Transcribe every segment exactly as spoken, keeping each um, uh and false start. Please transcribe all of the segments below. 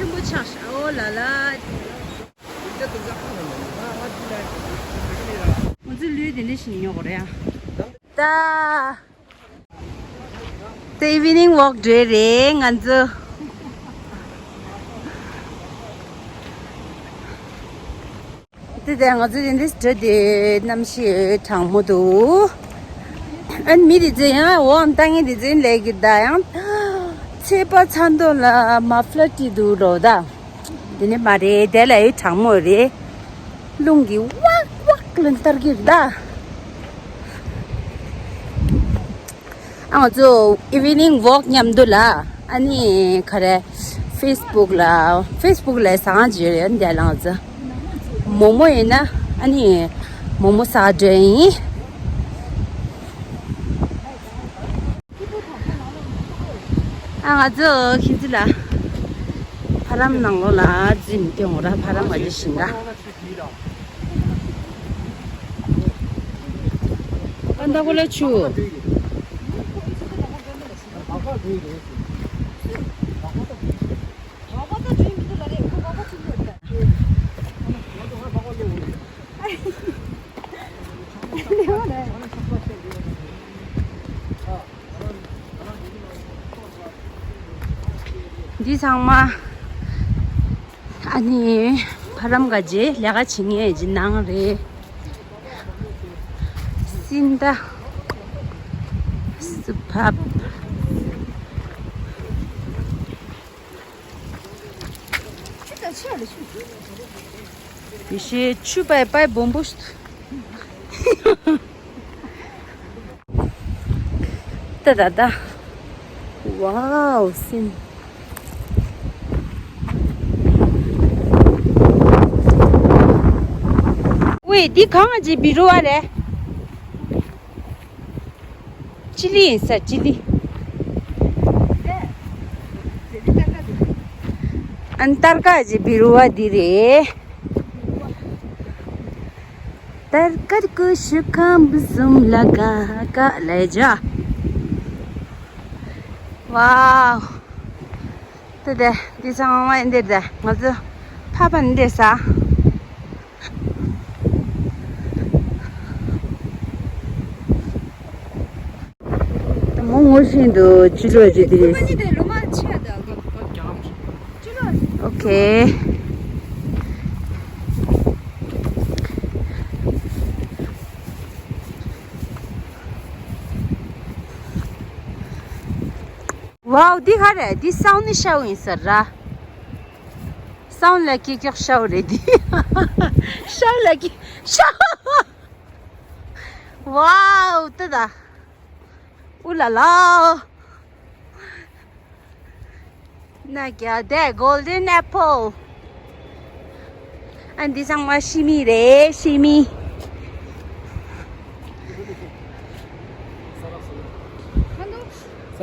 ཆེན་པོ་ཆགས་ཤག་ཨོ་ལ་ལ། ང་ཚོ་ལུས་དེ་འདྲ་ཞིག་ཉོ་དགོས་རེད་ཡ། ད། ད་evening walk འགྲོ་རེད་ང་ཚོ། དེ་དེ་ང་ཚོ་དེ་འདྲ་འགྲོ་དེ་གནམ་གཤིས་གྲང་མོ་འདུག་ཨན་མི་དེ་ཚོ་ཡང་འོ་ཨམ་ཏང་ངེ་དེ་ཚོ་ལས་ཀྱི་ད་ཡང་ཚེས་པ་ཚ་མདོག་ལ་མ་ཕ་ལ་ཏི་འདུག་རོ་ད། དེ་ནི་མ་རེད་དེ་ལ་ཡི་གྲང་མོ་རེད། རླུང་གི་ཝག་ཝག་ལ་ལྟར་གྱི་རེད་ད། ཨ་ང་ཚོ་evening walk མཉམ་དུ་ལ་ཨ་ནི་ག་རེ་Facebook ལ་Facebook ལ་ཟ་ཁང་ཅིག་ཡོད་རེད་འདི་ལ་ང་ཚོ་མོག་མོག་ཡིན་ན་ཨ་ནི་མོག་མོག་ཟ་འགྲོ་ཡིན། ཨ་ང་ཚོ་ཁྱེད་ཚོ་ལ་ཕ་རམ་ནང་ལོགས་ལ་འཛིན་སྐྱོང་ར་ཕ་རམ་ག་ཅི་བཞིན་ག་ཨ་མདའ་ཁོ་ལ་ཆུ། འདི་ཚང་མ་ཨ་ནི་ཕ་རམ་ག་རྗེས་ལས་ཀ་བྱེད་མཁན་གྱི་ནང་རེད། སིན་ད་སུ་ཕབ། དེ་བཞིན་ཆུ་པའི་པའི་སྦོམ་པོ་ཞིག་ད་ད་ད། ཝའོ་སིན། ཝེ་འདི་གང་ཅི་བི་རུ་བ་རེད། ཅི་ལི་ཡིན་ས་ཅི་ལི། ཨན་ཏར་ཀ་ཅི་བི་རུ་བ་འདི་རེད། ཏར་ཀར་ཀུ་ཤུ་ཁམ་བུ་སུམ་ལ་ག་ཀ་ལེ་ཇ། ཝའོ། ཏེ་ཏེ་འདི་ཚང་མ་འདིར་ཏེ་ང་ཚོ་ཕ་ཕ་འདིར་ས། མོ་ངོ་ཤེས་འདུག་ཅི་ལོ་ཅི་དེ་རེད། ཨོ་ཁེ། ཝའོ་འདི་ག་རེད། འདི་སའུ་ནི་ཤའུ་ཡིན་ས་ར། སའུ་ལ་ཀི་ཀྱོག་ཤའུ་རེད་འདི། ཤའུ་ལ་ཀི་ཤའུ། ཝའོ་ཏི་ད། ཨུ་ལ་ལ། ན་རྒྱ་དེ་གོལ་ཌན་ཨེ་པལ། ཨ་འདི་ཚང་མ་ཤི་མི་རེད་ཤི་མི།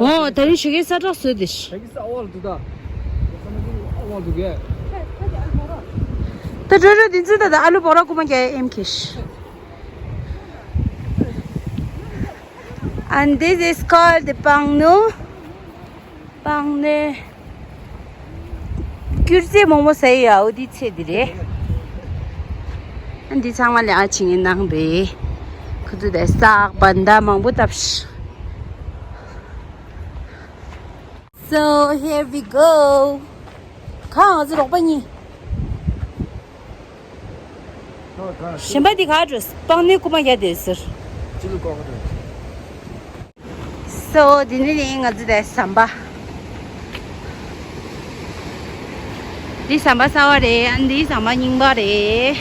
ཨོ་ད་རིང་ཞོགས་ཀས་ས་བྲག་བཟོས་ཏེ་ཤི། ད་རོ་རོ་འདི་ཚོ་ད་ད་ཨ་ལུ་བོ་ར་ཀུ་མ་རྒྱ་ཨེམ་ཁེ་ཤི། And this is called the པང་ནུ། པང་ནུ། སྐྱུར་རྩི་མང་པོ་ཟ་ཡི་ཡ་འོ་འདི་ཚེ་འདི་རེད། And འདི་ཚང་མ་ལས་ཀ་བྱེད་མཁན་ནང་རེད། ཁོ་ཚོ་དེ་སག་བན་ད་མང་པོ་བཏབ་ཤག So here we go. གང་ང་ཚོ་རོགས་པ་གཉིས། གཞན་པ་འདི་ག་འགྲོ། པང་ནུའི་རྐུ་མ་རྒྱག་བསྡད་ཟེར། སྤྱི་ལོ་ཀོ་ཀ་འགྲོ། སོ་འདི་ནི་ནི་ང་ཚོ་དེ་ཟམ་པ། འདི་ཟམ་པ་གསར་བ་རེད། ཨ་འདི་ཟམ་པ་རྙིང་པ་རེད།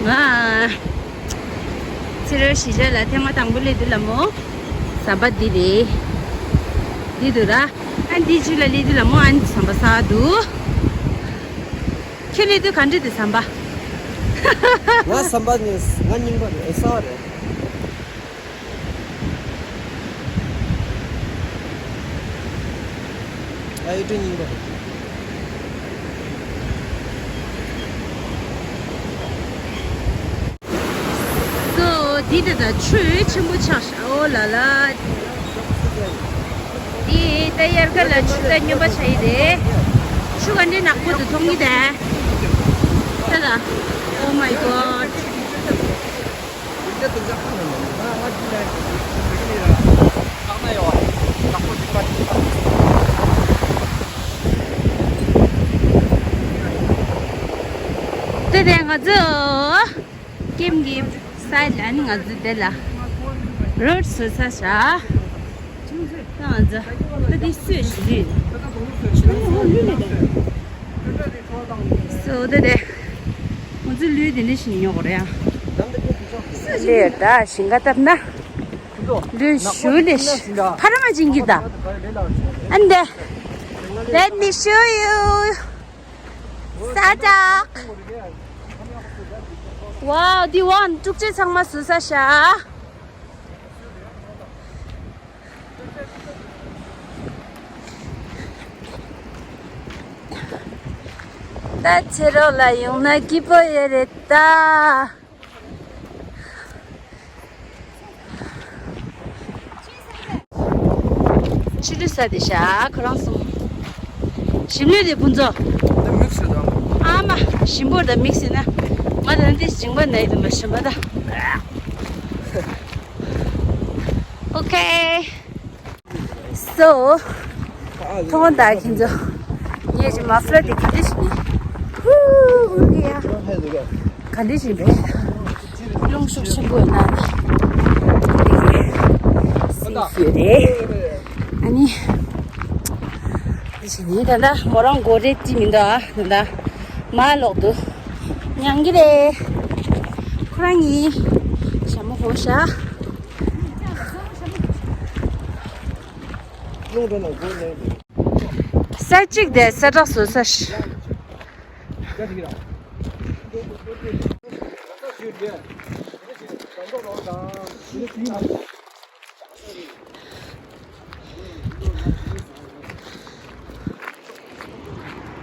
ང་ཕྱི་རོལ་གཞིས་ཆགས་ལ་ཐེངས་མ་དང་པོ་སླེབས་དུས་ལ་མོ། ཟམ་པ་འདི་རེད། འདི་འདུག་ར། ཨ་འདི་ཅུ་ལ་སླེབས་དུས་ལ་མོ་ཨ་འདི་ཟམ་པ་གསར་འདུག་ཁྱོད་སླེབས་དུས་ག་འདྲ་འདུག་ཟམ་པ། ང་ཟམ་པ་ནི་ང་རྙིང་པ་རེད་གསར་བ་རེད། ཨ་ཡི་ཏྲི་རྙིང་པ་རེད། སོ་འདི་ད་ད་ཆུ་ཆེན་པོ་ཆགས་ཤག་ཨོ་ལ་ལ། ད་དབྱར་ཁ་ལ་ཆུ་ཚ་སྨྱོན་པ་ཆགས་ཡི་རེད། ཆུ་ག་འདྲའི་ནག་པོ་འདུག་མཐོང་གི་རེད། ད་ལ། Oh my god. དེ་དེ་ང་ཚོ་ཀེམ་གི་སའི་ལ་ནི་ང་ཚོ་དེ་ལ་རོ་ཌི་བཟོ་ས་ཤག་ད་ང་ཚོ་ད་དེ་སུས་ཞིག་ལུས་ནས་ཆུ་ནང་ཧོ་ལུས་ནས་དེ། སོ་དེ་དེ། ང་ཚོ་ལུས་དེ་འདྲ་ཞིག་ཉོ་དགོས་རེད་ཡ། ལུས་ད་ཞིང་ཁ་བཏབ་ན། ལུས་ཞུ་ལས་ཕ་ར་མ་ཅིང་གི་ད། ཨན་དེ། Let me show you. ས་ཏག Wow, འདི་ཝང་དཀྲུག་ཆེ་ཚང་མ་བཟོ་ས་ཤག་ད་ཚེ་རོགས་ལ་ཡོང་ན་སྐྱིད་པོ་ཡོད་རེད་ད། ཕྱི་ལུས་ས་དེ་ཤ་ཁོ་རང་སོང་། ཞིམ་ལུས་དེ་ཕུན་ཚོགས། དེ་མིག་སུ་དང་། ཨ་མ་ཞིམ་པོ་དང་མིག་སུ་ན། ང་དང་དེ་ཞིང་པ་ནའི་དུ་མ་ཞིམ་པ་ད། Okay. So, ཐོང་ད་ཁྱེད་ཚོ། ངས་ཅི་མ་ཕ་ལ་དེ་ག་འདྲ་ཞིག་ཡིན། ཧུ་ཧུ་ཡ། ག་འདྲ་ཞིག་རེད། རླུང་ཤུགས་ཆེན་པོ་ཡིན་ན། སི་ཤུ་རེད། ཨ་ནི། དེ་བཞིན་ནི་ད་ལྟ་མོ་རང་མགོ་རེད་ཅི་མི་འདུག་ཨ། ད་ལྟ་མ་ལོག་ཏུ་མྱང་གི་རེད། ཁོ་རང་གཉིས་ཞྭ་མོ་ཧོ་ཤ། ས་གཅིག་དེ་ས་བྲག་བཟོ་ས་ཤ།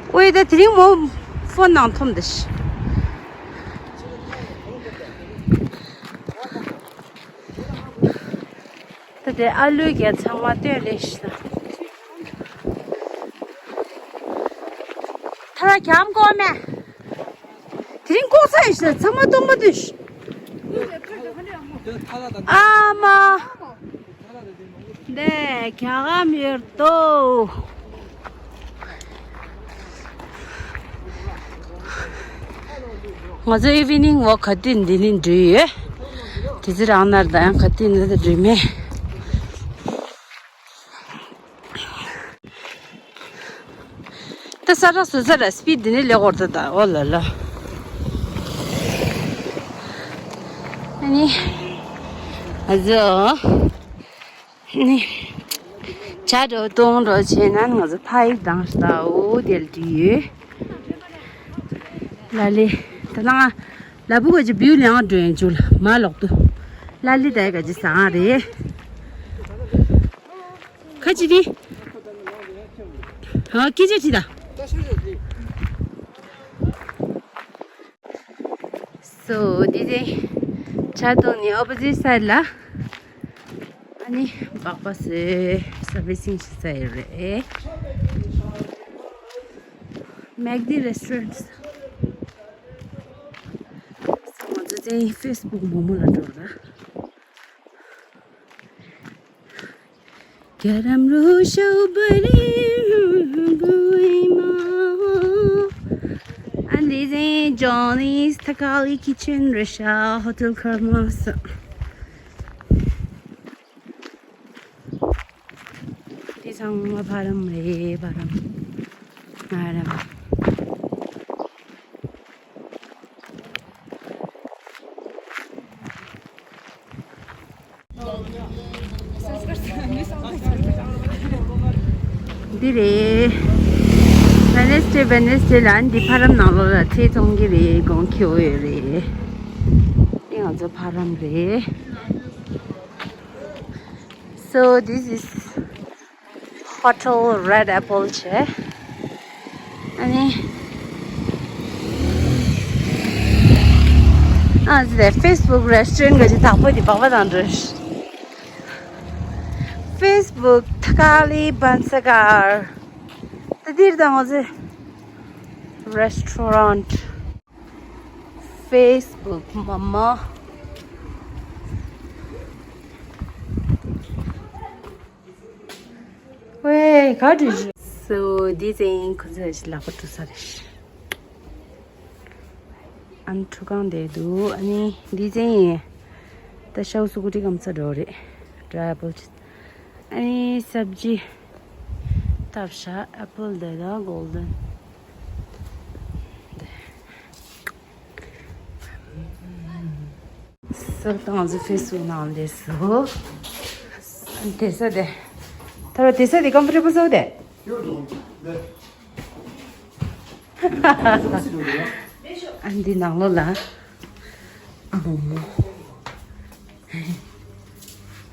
ཨོའི་ད་དེ་རིང་མོ་ཕོན་ནང་འཐོམ་དེ་ཤི། ད་དེ་ཨ་ལུའི་རྒྱ་ཚང་མ་སྟོན་ལེ་ཤི་ད། ཐ་ར་གྱམ་ཀོ་མེ། དེ་རིང་ལྐོག་ཚ་ཡིན་ཤི་ད་ཚང་མ་སྟོང་པ་དུས་ཤི། ཨ་མ། ནས་གྱ་གམ་ཡོད་དོ། ང་ཚོ་ཨི་ཝི་ནིང་ཝོག་ག་དུས་འདི་ནས་འགྲོ་ཡོད། དེ་ཚེ་རང་ནར་ད་ཡང་ག་དུས་འདི་ད་འགྲོ་མེད། ད་ས་ར་སུ་ས་ར་སི་པིཌ་འདི་ནས་ལེགས་འོར་ད་ད་ཨོ་ལ་ལ། ཨ་ནི། ཨ་ཟོ། ནི། ཇ་འགྲོ་གཏོང་འགྲོ་བྱས་ན་ང་ཚོ་ཕ་ཡིག་དང་ལྟ་འོ་དེ་ལ་འདྲི་ཡོད། ལ་ལེ། ད་ལྟ་ང་ལ་བུ་ག་ཅི་བིའུ་ལེང་འགྲོ་ཡན་ཅུ་ལ་མ་ལོག་ཏུ། ལ་ལེ་ད་ཡ་ག་ཅི་ཟ་ང་རེད། ཁ་ཅི་རི། ཧ་ཀི་ཅི་ཅི་ད། སོ་དེ་དེ་ཇ་འཐུང་ནི་ཨོ་པོ་ཟིཊ་སའིཌ་ལ། ཨ་ནི་སྦག་སྦག་བཟོས་སར་བི་སིང་བྱེད་ས་ཡོད་རེད། མེག་ཌི་རེ་སི་ཊོ་རེན་ཊི། སོ་ང་ཚོ་ཚེ་ཕེ་སི་བུག་མོག་མོག་ལ་འགྲོ་ར། རྒྱ་རམ་རུ་ཤོ་བ་རི་རུ་གུ་ཨི་མ། And this is Johnny's Thakali Kitchen Russia Hotel Karmas. དེ་ཚང་མ་ཕ་རམ་རེད། ཕ་རམ། ཕ་རམ། འདི་རེད། ཝེ་ནེ་སི་ཌེ་ཝེ་ནེ་སི་ཌེ་ལ་འདི་ཕ་རམ་ནང་ལོགས་ལ་ཚལ་འཐུང་གི་རེད། གོང་ཁེ་པོ་ཡོད་རེད། འདི་ང་ཚོ་ཕ་རམ་རེད། So this is Hotel Red Apple བྱས། ཨ་ནི། ཨ་ཟེ་ཕེ་སི་བུག་རེ་སི་ཊོ་རེན་ཊི་ག་ཅི་དག་པོ་དེ་སྦག་སྦག་དང་འགྲོ། ཕེ་སི་བུག་ཐ་ Taliban Sagar. ད་འདིར་ད་ང་ཚོའི་restaurant. Facebook མོ་མོ། ཝེ། ག་འགྲོ་རེད། སོ་འདི་ཚེ་ཁོ་ཚོས་ལག་པ་བཀྲུ་ས་རེད། ཨ་ནི་ཁྲུས་ཁང་དེ་འདུག་ཨ་ནི་འདི་ཚེ་ད་ཤའུ་སུ་ཀུ་ཏི་གམ་ཚ་འགྲོ་རེད། dry apple ཨ་ནི་སབ་ཇི་བཏབ་ཤག apple དེ་དང་golden སོ། ད་ང་ཚོ་Facebook ནང་སླེབས་སོང་། དེ་ས་དེ། ད་ར་དེ་ས་དེ་comfortable བཟོ་དེ། ཨ་འདི་ནང་ལོགས་ལ། ཨ་མོ་མོ།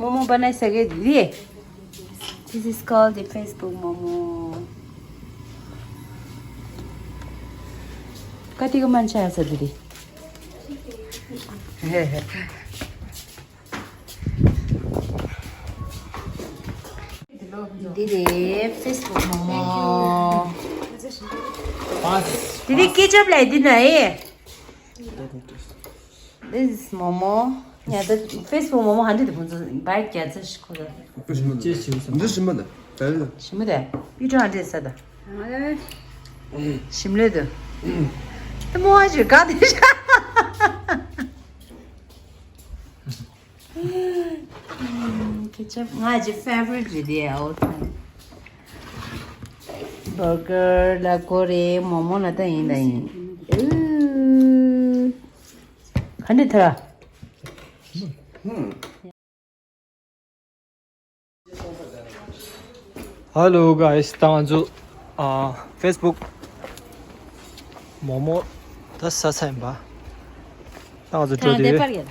མོ་མོ་བ་ན་ས་གེ་དེ། This is called the Facebook མོ་མོ། ཀ་ཏི་ཀ་མན་ཆ་ཡ་ས་དེ་རེད། འདི་རེད། Facebook མོ་མོ། འདི་རེད། ketchup ལས་འདི་ན་ཨེ། This is མོ་མོ། ཡ་ད་Facebook མོ་མོ་ཧན་དེ་ཕུན་ཚོགས་བའི་རྒྱ་ཚ་ཞིག་ཁོ་ད། འདི་ཞིམ་པ་ད། ཞིམ་པ་ད། You try this ད། ཞིམ་ལོས་ད། ད་མོ་ཨ་ཅེ་ག་དེ་ཤ། ketchup ང་གི་favorite རེད་དེ། all time burger ལ་ཀོ་རེ་མོ་མོ་ལ་ད་ཡིན་ད་ཡིན། ག་འདྲ་ཐ། Hello guys, ད་ང་ཚོ་ཨ་Facebook མོ་མོ་ད་ཟ་ཚར་ཡིན་པ། ད་ང་ཚོ་འགྲོ་དུས།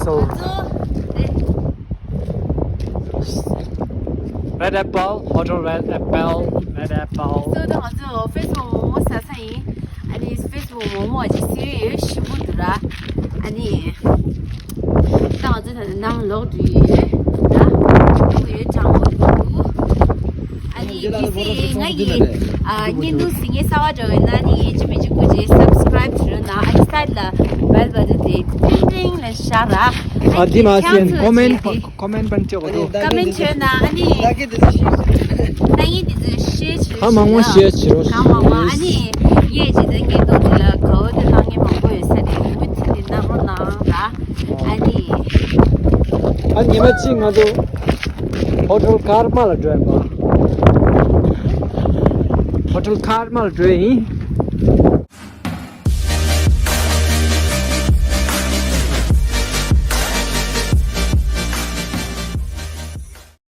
So, red apple, hotel red apple, red apple. So ད་ང་ཚོ་Facebook མོ་མོ་ཟ་ས་ཡིན། ཨ་ནི་Facebook མོ་མོ་ཅིག་སི་ཡོད་ཞིམ་པོ་འདུག་ར། ཨ་ནི་ད་ང་ཚོ་ད་ནང་ལོག་འགྲོ་ཡི་ཡོད་ར། ཡོད་གྲང་མོ་འདུག་ཨ་ནི་གལ་སྲིད་ང་ཡི་ཨ་བརྙན་ཐུང་གཟིགས་མཁན་གསར་པ་འདྲ་བ་ཡོད་ན་ནི་ཡིན་གཅིག་མིན་གཅིག་སྐུ་མཁྱེན་subscribe བྱེད་རོགས་གནང་། ཨ་ནི་side ལ་bell button དེ་ཏིང་ཏིང་ལ་བཞག་ར། ཨ་འདི་མ་ཟད་comment comment བྱེད་དགོས་འདུག comment བྱས་ན་ཨ་ནི་ད་ཡིན་འདི་ཚོ་share བྱེད་རོགས་གང་མང་མང་ཨ་ནི་ངས་ཇི་ལྟར་ངས་ཏོག་ཙམ་ལ་དགའ་བོ་དེ་གནང་མཁན་མང་པོ་ཡོད་ས་རེད། མུ་མཐུད་དེ་གནང་རོགས་གནང་ར། ཨ་ནི། ཨ་ཉི་མ་གཅིག་ང་ཚོ་Hotel Karma ལ་འགྲོ་ཡིན་པ། Hotel Karma ལ་འགྲོ་ཡིན།